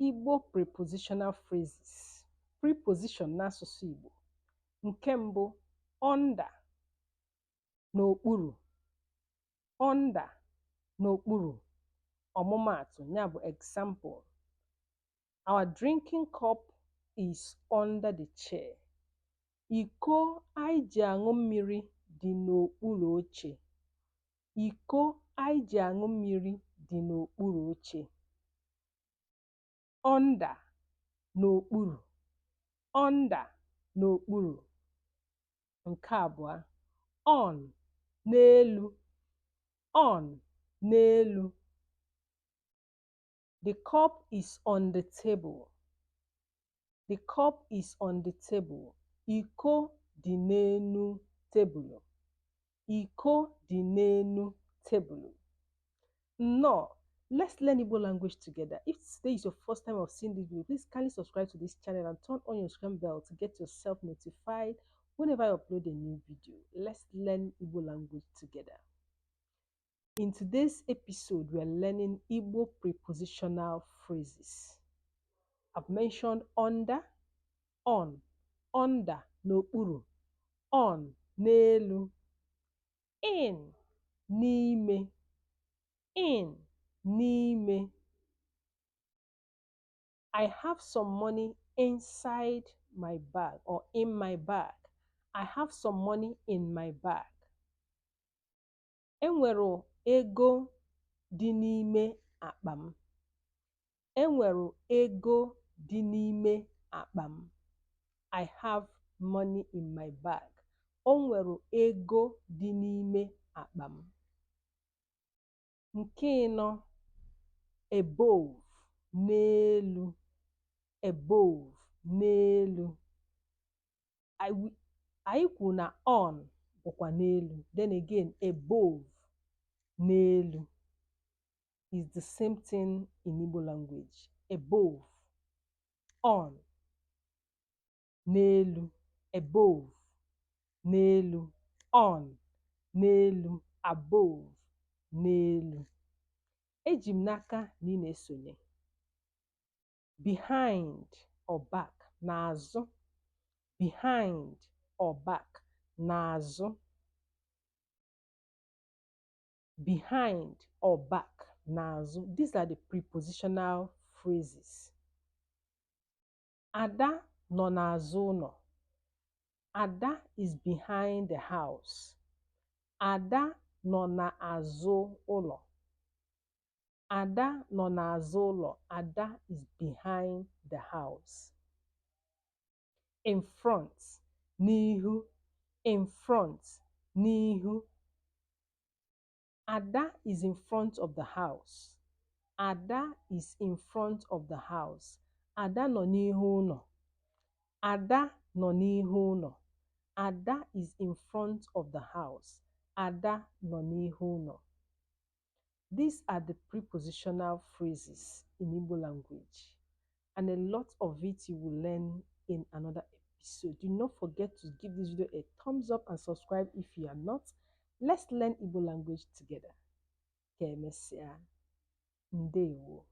Igbo prepositional phrases, preposition n'asụsụ Igbo. Nke mbụ, under, n'okpuru. Under, n'okpuru. Ọmụmaatụ ya bụ example: Our drinking cup is under the chair. Iko anyị ji aṅụ mmiri dị n'okpuru oche. Iko anyị ji aṅụ mmiri dị n'okpuru oche. Under, n'okpuru. Under, n'okpuru. Nke abụọ, on, n'elu. On, n'elu. The cup is on the table. The cup is on the table. Iko dị n'enu tebụlụ. Iko dị n'enu tebụlụ. Nnọọ. Let's learn Igbo language together. If today is your first time of seeing this video, please kindly subscribe to this channel and turn on your notification bell to get yourself notified whenever I upload a new video. Let's learn Igbo language together. In today's episode, we are learning Igbo prepositional phrases. I've mentioned under, on, under, n'okpuru, on, n'elu, in, n'ime, in, n'ime. I have some money inside my bag or in my bag. I have some money in my bag. Enwere ego dị n'ime akpa m. Enwere ego dị n'ime akpa m. I have money in my bag. O nwere ego dị n'ime akpa m. Nke ịnọ, above, n'elu. Above, n'elu. Anyị kwuru na on bụkwa n'elu. Then again, above, n'elu, is the same thing in Igbo language. Above, on, n'elu. Above, n'elu. On, n'elu. Above, n'elu. Eji m n'aka na ị na-esonye. Behind or back, n'azụ. Behind or back, n'azụ. Behind or back, n'azụ. These are the prepositional phrases. Ada nọ n'azụ ụlọ. Ada is behind the house. Ada nọ n'azụ ụlọ. Ada nọ n'azụ ụlọ. Ada is behind the house. In front, n'ihu. In front, n'ihu. Ada is in front of the house. Ada is in front of the house. Ada nọ n'ihu ụlọ. Ada nọ n'ihu ụlọ. Ada is in front of the house. Ada nọ n'ihu ụlọ. These are the prepositional phrases in Igbo language, and a lot of it you will learn in another episode. Do not forget to give this video a thumbs up and subscribe if you are not. Let's learn Igbo language together. Ka emesịa. Ndewo.